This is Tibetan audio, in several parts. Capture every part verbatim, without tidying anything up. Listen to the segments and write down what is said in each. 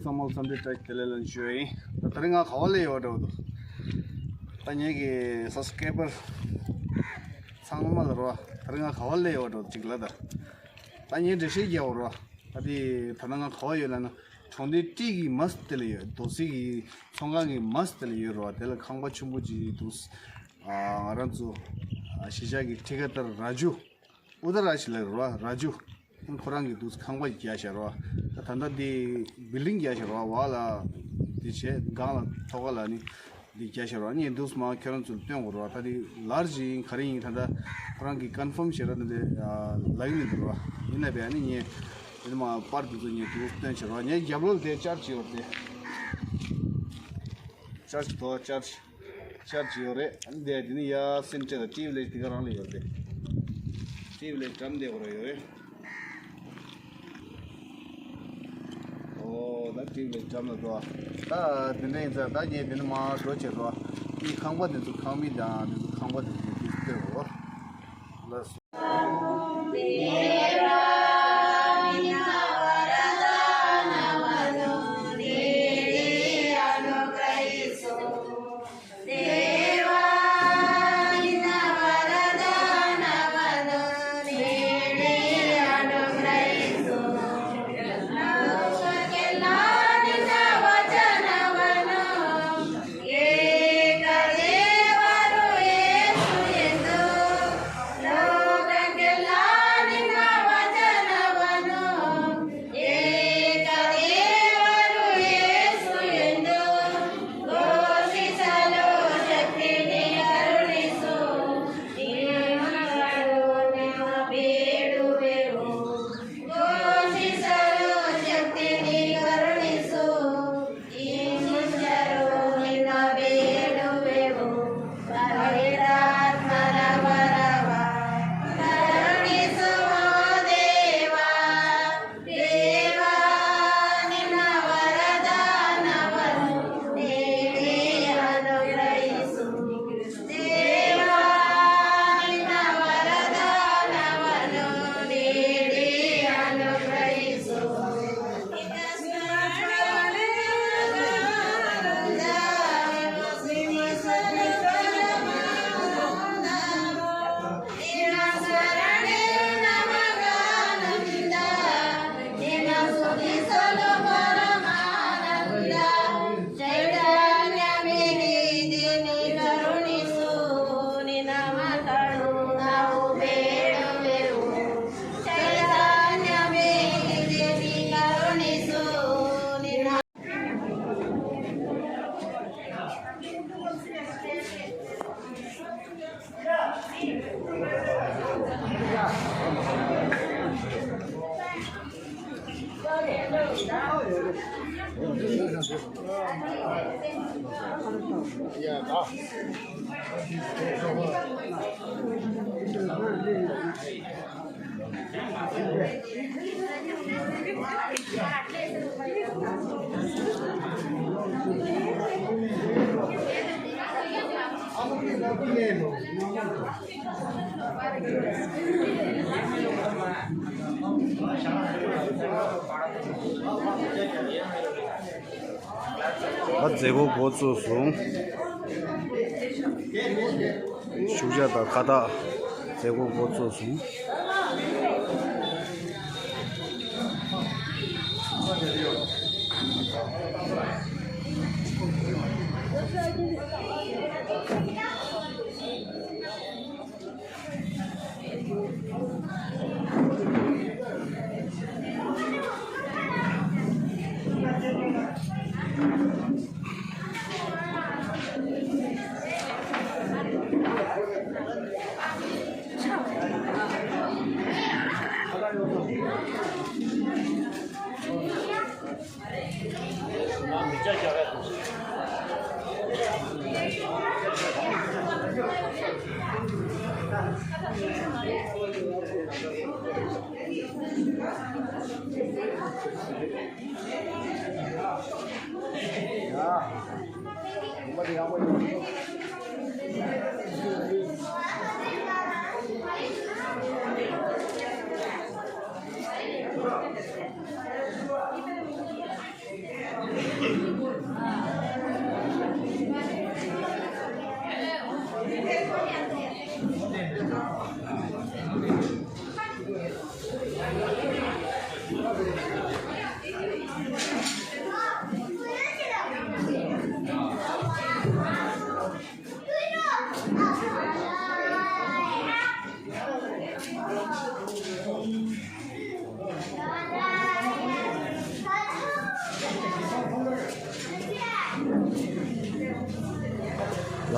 ཚང་མ་ལ་འཚམས་འདྲི་བཀྲ་ཤིས་བདེ་ལེགས་ལན་ཞུ་ཡ་ཡིན། ད་དེ་རིང་ང་ག་བ་སླེབས་ཡོད་འགྲོ་འདུག་ད་ངེད་ཀྱི་སབ་སི་ཀེ་རའི་བར་ཚང་མ་ལ་རོ། དེ་རིང་ང་ག་བ་སླེབས་ཡོད་འགྲོ་འདུག་ཅིག་ལ་ད། ད་ངས་འགྲེལ་བཤད་རྒྱག་འོ་རོ། ད་དེ་ད་ལྟ་ང་ག་བ་ཡོད་ལབ་ན། གྲོང་སྡེ་ཊི་གི་མ་སི་དེ་ལ་ཡོད། རྡོ་སི་གི་ཚོང་ཁང་གི་མ་སི་དེ་ལ་ཡོད་རོ། དེ་ལ་ཁང་པ་ཆེན་པོ་ཅིག་འདུག་ཨ་ང་རང་ཚོ་ཨ་གཞིས་ཆགས་ཀྱི་ཊི་ཀ་དར་ར་ཇུ། ཨུ་ཏ་ར་ཤི་ལ་རོ། ར་ཇུ། ཁོ་རང་གི་འདུག་ཁང་པ་རྒྱག་བཞག་རོ། ད་ད་ལྟ་དེ་བིལ་ཌིང་རྒྱག་བཞག་རོ། བ་ལ་དེ་བྱས་སྒང་ལ་ཐོག་ཁ་ལ་ནི་དེ་རྒྱག་བཞག་རོ། ངས་འདུག་མ་ཁྱེད་རང་ཚོ་ལ་སྟོན་དགོས་རོ། ད་དེ་ལར་ཇི་ཡིན་ག་རེ་ཡིན་ད་ལྟ་ཁོ་རང་གི་ཀོན་ཕརམ་བྱེད་ར། ད་དེ་ལག་ཡིན་འདུག་རོ། ཡིན་ན་བས་ནི་ངས་དེ་མ་པར་དེ་ཚོ་ངས་འདུག་སྟོན་བཞག་རོ། ངས་རྒྱབ་ལོགས་དེ་ཅར་ཇི་ཡོད་དེ། ཅར་ཇི་དོ་ཅར་ཇི། ཅར་ཇི་ཡོད་རེད། ཨ་ནི་དེ་དེ་ནི་ཡ་སེན་ཊར་ཊི་ཝི་ལེཇ་དེ་ག་རང་ལ་ཡོད་རེད། ཊི་ཝི་ལེཇ་འགྲམ་དེ་ག་རང་ཡོད་རེད། ཨོ་ད་ཊི་ཝི་ལེཇ་འགྲམ་ལ་འགྲོ། ད་དེ་འདྲ་ཡིན་ཙང་ད་ངས་དེ་ནི་མར་འགྲོ་བྱེད་རོ། དེ་ཁང་པ་དེ་ཚོ་ཁང་མིག་དང་དེ་ཚོ་ཁང་པ་དེ་ཚོ་དེ་ཚོ་སྟོན་རོ། ལགས་སོ། ད་མཛད་སྒོ་འགོ་བཙུགས་སོང་། ཤུགས་རྒྱག་དང་ཁ་བཏགས་མཛད་སྒོ་འགོ་བཙུགས་སོང་།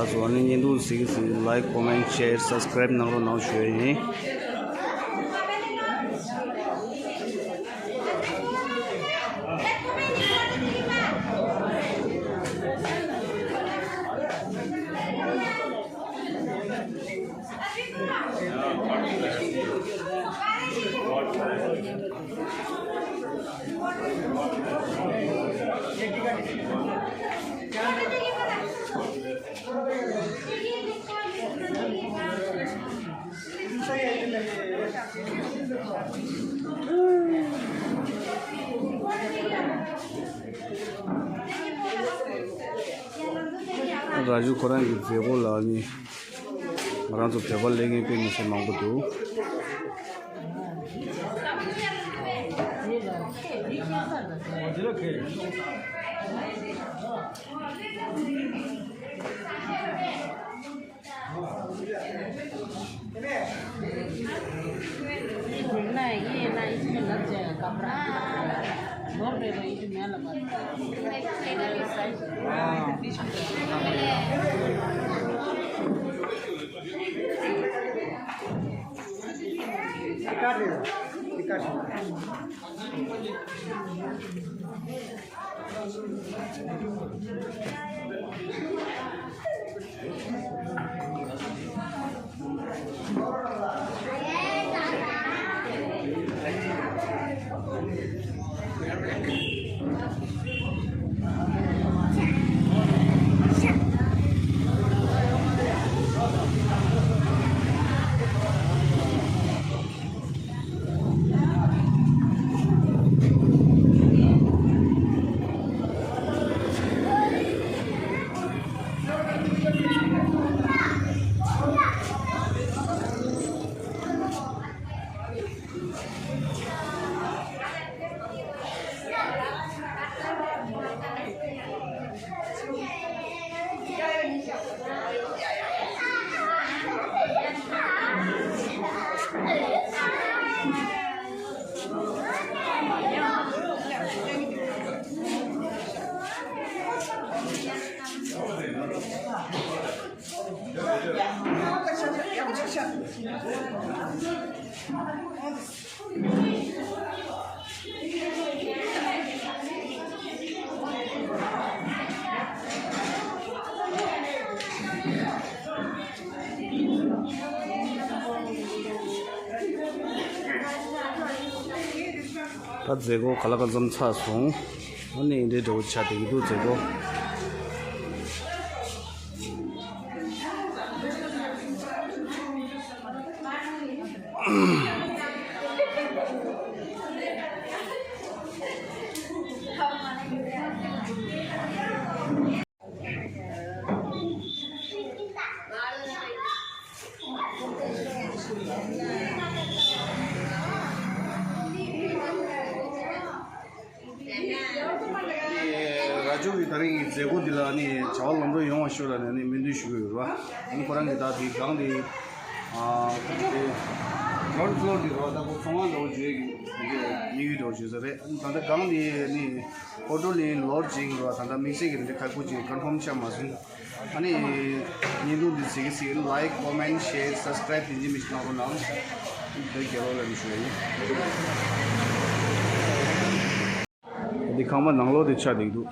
ལགས་སོ། ཨ་ནི་བརྙན་ཐུང་གཟིགས་གཟིགས། Like, comment, share, subscribe གནང་རོགས་གནང་ཞུ་ཡ་ཡིན། ར་ཇུ་ཁོ་རང་གི་མཛད་སྒོ་ལ་ནི། ང་རང་ཚོ་བོད་པ་ལས་འགན་སྤེལ་མི་སེར་མང་པོ་འདུག་ད་མཛད་སྒོ་ག་ལ་ག་ཙམ་ཚར་སོང་། ཨ་ནི་འདི་འདྲ་བོ་ཆགས་བསྡད་ཀྱི་འདུག་མཛད་སྒོ། ར་ཇོ་གི་ད་རིང་གི་མཛད་སྒོ་འདི་ལ་ནི་བྱ་བ་ལམ་འགྲོ་ཡོང་བ་ཤོག་ལབ་ནས་ནི་སྨོན་འདུན་ཞུ་གི་ཡོད་ར། ཨ་ནི་ཁོ་རང་གི་ད་དེ་སྒང་དེ་ཨ་དེ་གྷ་རོན་ཌི་ཕི་ལོར་འདི་ར། ད་ཁོ་ཚོང་ཁང་འདྲ་བོ་བརྗོད་ཀྱི་དམིགས་ཡུལ་འདྲ་བོ་བརྗོད་ས་རེད། ད་ལྟ་སྒང་དེ་ནི་ཨོ་ཊོ་ལི་ལོར་ཅིང་ར། ད་ལྟ་དམིགས་བསལ་གྱི་འདི་ཁ་ཁུ་ཅིག་ཀོན་ཕོམ་ཆགས་མ་སོང་། ཨ་ནི་བརྙན་ཐུང་འདི་གཟིགས་གཟིགས། Like, comment, share, subscribe དེ་འདི་མི་གནང་རོགས་གནང་། བོད་རྒྱལ་ལོ་ལ་མི་ཞུ་ཡ་ཡིན། འདི་ཁང་པ་ནང་ལོགས་དེ་ཆགས་བསྡད་འདུག་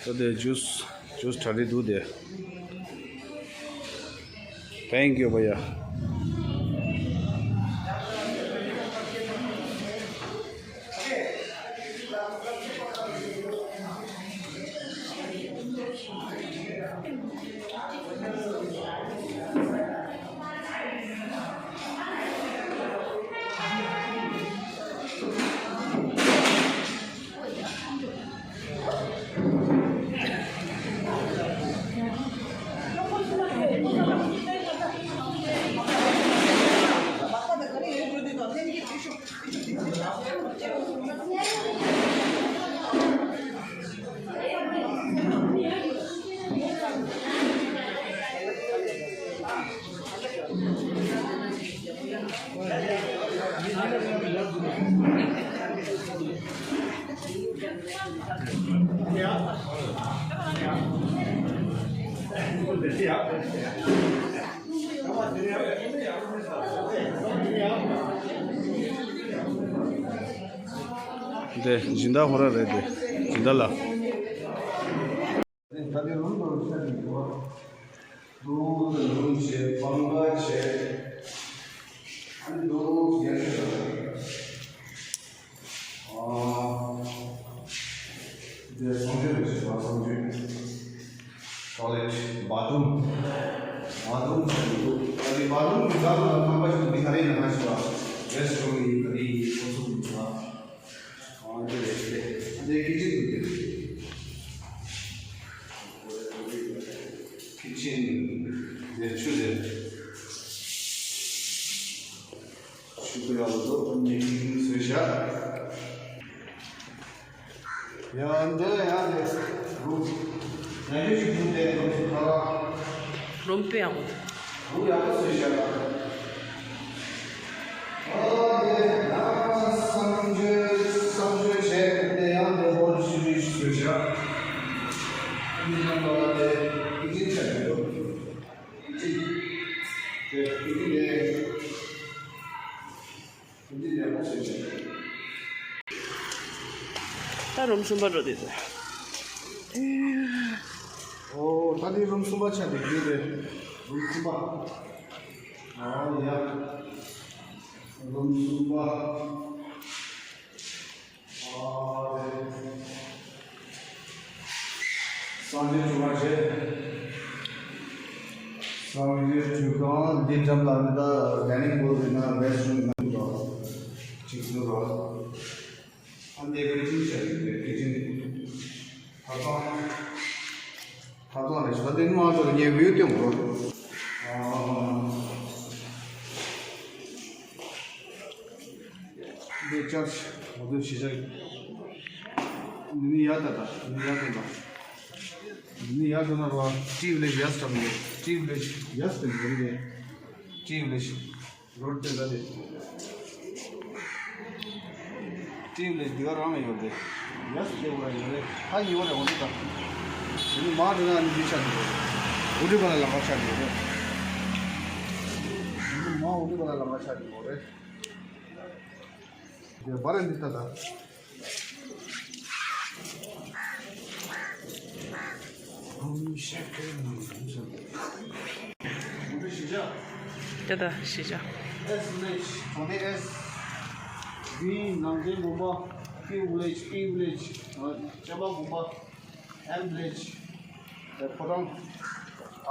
ད་དེ་ཇུས་ཇུས་གྲ་སྒྲིག་འདུག་དེ། Thank you བ་ཡ། འདི་སྦྱིན་བདག་ཁོ་རང་རེད། འདི་སྦྱིན་བདག་ལགས། ད་ལྟའི་རུམ་དུ་ཆ་ནས་འགྲོ་བ། རྡོ་དང་རུམ་བྱས། བང་ག་བྱས། ཨ་ནི་རྡོ་རྒྱ་ཆེ་ལ། ཨ། འདི་གསང་སྤྱོད་རེད་ཟེར་བ། གསང་སྤྱོད། ཊོ་ལེཊ། བཱ་ཐི་རུམ། བཱ་ཐི་རུམ་ཟེར་འདུག་ཨ་ནི་བཱ་ཐི་རུམ་གྱི་ནང་ལ་ཁང་པ་ཞིག་འདི་ག་རེ་ཡིན་ན་ཞུ་བ། རེ་སི་ཊོ་རུམ་ཡིན། ག་རེ་ཡིན། ཨོ་ཚོ་ཡིན་པ། ཨ་འདི་རེད། འདི་ཁི་ཆན་འདུག་འདི་ཁི་ཆན་འདི་ཆུ་རེད། ཆུ་ཚོད་ཡག་པོ་འདུག་ཉིན་བཟོས་བཞག་ཡང་འདི་ལ་ཡང་འདི་རུམ་ཡང་ཡོད་ཅིག་འདུག་དེ་རུམ་ཁ་ལག་རུམ་དཔེ་ཡག་པོ་འདུག་རུམ་ཡག་པོ་བཟོས་བཞག་ཨ་འདི་ཡང་གསང་སྤྱོད་གསང་སྤྱོད་བྱས། འདི་ཡང་འདི་ཧོལ་ཞིག་བཟོས་བཞག་འདི་ཡང་ལ་དེ་ཀི་ཆན་ཆ་ཡོད་འདུག་ཀི་ཆན་དེ་ཀི་ཆན་དེ། ད་རུམ་གསུམ་པ་འགྲོ་དུས་ཚོད། ཨོ། ད་དེ་རུམ་གསུམ་པ་ཆགས་བསྡད་ཀྱི་རེད། རུམ་གསུམ་པ། ཨོ་ཡ། རུམ་གསུམ་པ། ཨོ་རེད། སངས་རྒྱས་བྱུང་བ་རེད། སངས་རྒྱས་བྱུང་ཁང་འདི་འགྲམ་ལ་ནི་ད་ཌའི་ནིང་ཧོལ་ཡིན་ན་རེ་སི་ཊོ་རུམ་ཡིན་ན་འགྲོ། ཅིག་བཟོ་རོགས། ཨ་འདི་ཀི་ཆན་བྱས་ཡོད་རེད། ཀི་ཆན། ཐབ་ཚང་། ཐབ་ཚང་རེད། ད་འདི་མ་ཚོ་ཉེ་བའི་སྟེང་འགྲོ། ཨ། འདི་ཅར་ཆི་ང་ཚོའི་གཞིས་ཆགས། འདི་ནི་ཡར་ལྟ་ད། འདི་ནི་ཡར་ལྟ་ད། འདི་ནི་ཡར་ལྟ་ན་རོ། ཊི་ཝི་ལེཇ་ཡར་ལྟ་ནི། ཊི་ཝི་ལེཇ་ཡར་ལྟ་ནི་རེད། ཊི་ཝི་ལེཇ་རོཌ་དེ་ད་དེ། ཊི་ཝི་ལེཇ་འདི་ག་རང་ལ་ཡོད་རེད། ཡར་ལྟ་དེ་འོ་ར་ཡོད་རེད། ད་ཡོད་རེད། འོ་འདི་ད། འདི་ནི་མ་འདི་ན་ནི་འདི་ཆགས་འདུག་འོ་འདི་ག་ལ་ལམ་ཁ་ཆགས་འདུག་རེད། འདི་ནི་མ་འོ་འདི་ག་ལ་ལམ་ཁ་ཆགས་འདུག་རེད། དེ་བར་འདི་ལྟ་ད། དེ་ད་གཞིས་ཆགས། ཨེས་ཝི་ལེཇ། གྲོང་སྡེ་ཨེས། བི་ནང་བསྟན་དགོན་པ། ཀིའུ་ཝི་ལེཇ། ཨི་ཝི་ལེཇ། ཨ། ཅམ་པ་དགོན་པ། ཨེམ་ཝི་ལེཇ། དེ་ཕོ་བྲང་།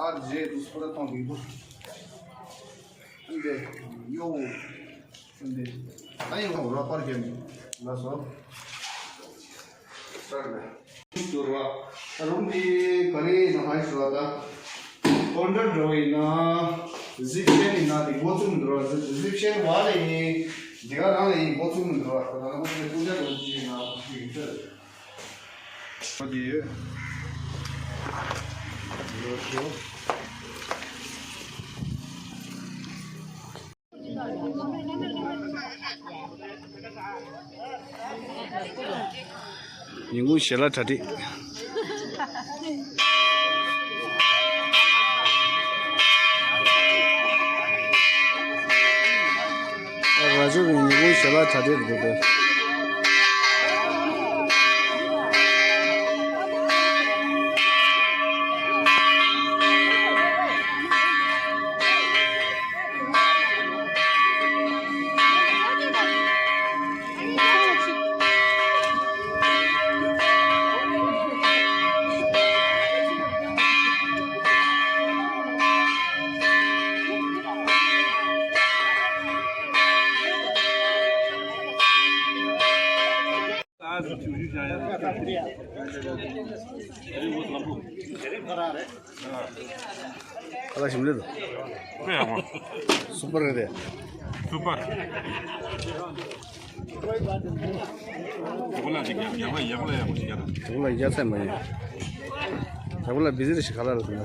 ཨར་ཇེ་དུ་སུ་ར་ཐོང་གི་འདུག་འདི་ཡོ། འདི། ད་ཡོ་ར་པར་གྱི་ལ་སོ། སྟར་ལ། ཟུར་བ། ད་རུམ་འདི་ག་རེ་ན་ཧའི་ཟུར་བ་ད། ཀོན་ཊར་འགྲོ་བའི་ན། ཟིབ་ཤེན་ཡིན་ན་འདི་འགོ་ཚུགས་མི་འགྲོ་བ། ཟིབ་ཤེན་བ་ལས་ཡིན། འདི་ག་རང་ལས་ཡིན། འགོ་ཚུགས་མི་འགྲོ་བ། ད་ལྟ་ང་ཚོ་ཀུན་ཆ་འགྲོ་གི་ཡིན་ན་ཡིན་ཚོད། ཨ་དེ་ཡོད། ཡོད་ཤོག་ཉིན་གུང་ཞལ་ལག་གྲ་སྒྲིག་ར་ཇོ་གི་ཉིན་གུང་ཞལ་ལག་གྲ་སྒྲིག་རེད་འདུག་ཁ་ལག་ཞིམ་ལེ་འདུག་སུ་པར་རེད། སུ་པར། ཡག་པོ་ལ་ཅིག་ཡག་པོ་ལ་ཡག་པོ་ལ་ཡག་པོ་ཅིག་ཡག་ཡག་པོ་ལ་ཡག་ཚད་མ་ཡིན། ཡག་པོ་ལ་བི་ཟི་རེ་ཞིག་ག་ལ་རེད་ཟེར་ན།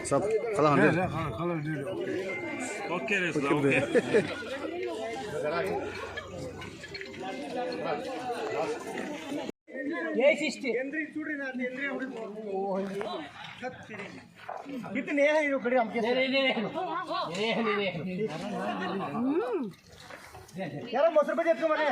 ས་ཁ་ལག་ཧང་འདྲེ། ཁ་ལག་འདྲེ་རེད། ཨོ་ཁེ་རེད། ཨོ་ཁེ་རེད། ఏ సిస్టి. ఇతను ఏ హీరో కడి అమ్మ. यार, मोसर पे देखो मने।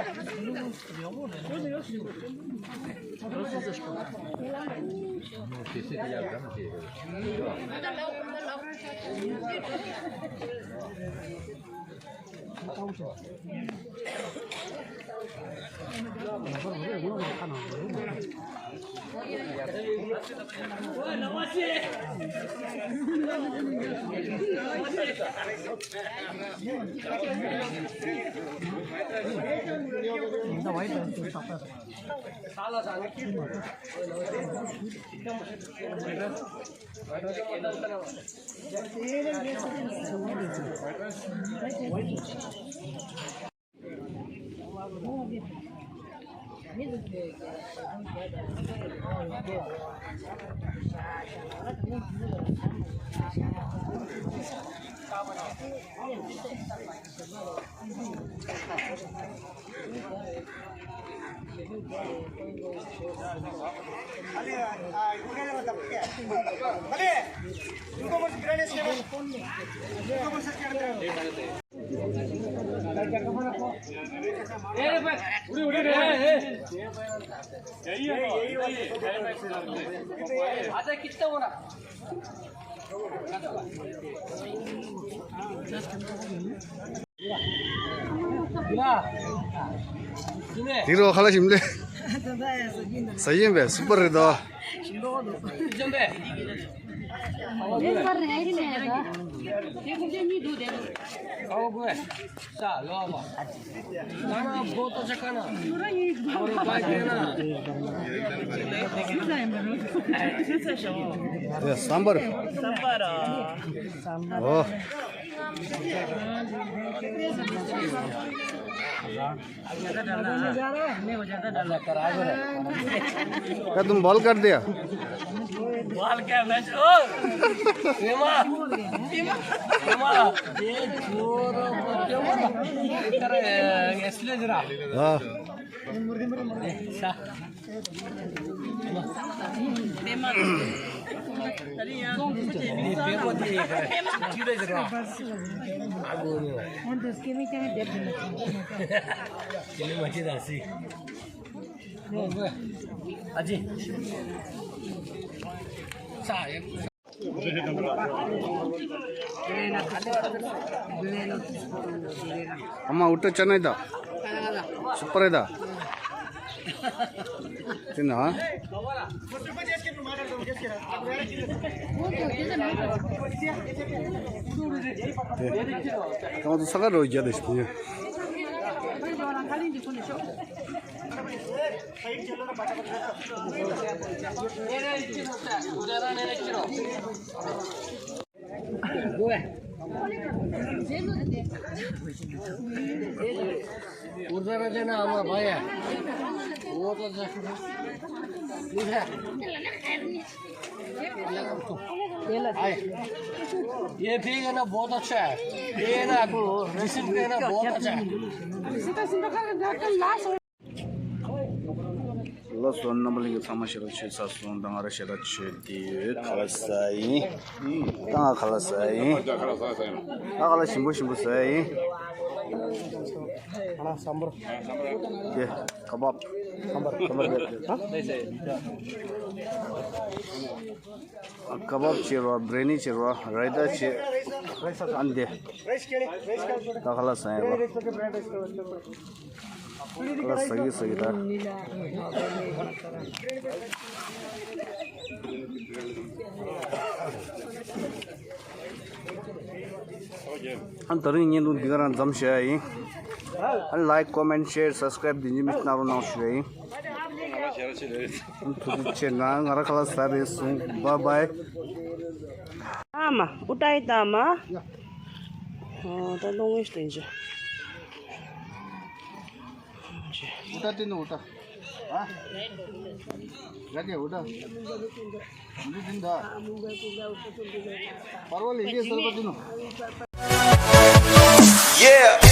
དེ་རུ་ཁ་ལག་ཞིམ་ལེ། ཟ་ཡིན་པས་སུ་པར་རེད་དོ། ཡ་སམ་བར། སམ་བར། ཨོ། क्या तुम बॉल कर दिया? बॉल क्या मैच? ओ, सीमा, सीमा, सीमा, ये जोर, अरे, इसलिए जरा। हाँ। अम्मा उठो चने दा। सुपर है दा। तिन हाँ। कहाँ तो सगा रोज ज्यादा इसको। उधर देना हमारा भाई है। वो तो ठीक है। ये ठीक है ना, बहुत अच्छा है। ये ना, डिसिप्लिन है ना, बहुत अच्छा है। ལགས་སོ། རྣམ་པ་ལྷན་རྒྱས་ཚང་མ་ཞེ་དྲག་མཆོད་ཚར་སོང་། ད་ང་རང་ཞེ་དྲག་མཆོད་དེ་ཡོད། ཁ་ལག་ཟ་ཡིན། ད་ང་ཁ་ལག་ཟ་ཡིན། ད་ཁ་ལག་ཞིམ་པོ་ཞིམ་པོ་ཟ་ཡིན། དེ་ཀ་བབ། ཀ་བབ་བྱེད་རོགས། བྷི་རི་ཡ་ནི་བྱེད་རོགས། རའི་ཏ་བྱེད། ཨ་ནི་དེ། ད་ཁ་ལག་ཟ་ཡིན་རོགས། ཁ་ལག་ཟ་གི་ཟ་གི་ད། ཨ་ནི་ད་རིང་བརྙན་ཐུང་འདི་ག་རང་མཚམས་བཞག་ཡ་ཡིན། ཨ་ནི་ལའིཀ་ཀོ་མེན་ཤེར་སབ་སི་ཀ་རའིབ་འདི་འཇིམ་མི་གནང་རོགས་གནང་ཞུ་ཡ་ཡིན། ཨ་ནི་ཐུགས་རྗེ་ཆེ་གནང་། ང་རང་ཁ་ལག་ཟ་རེད་སོང་། བཱའི་བཱའི། ཨ་མ་ཨུ་ཏའི་ཏ་མ། ཨ་ད་ལོང་ངེ་སྟེ་འཇི། ཨུ་ཏ་ཏི་ནུ་ཨུ་ཏ། ཨ། ར་ཀེ་ཨུ་ཏ། འདི་འདི་འདྲ། པར་ཝ་ལི་ཡེ་སར་པ་ཏི་ནུ། Yeah.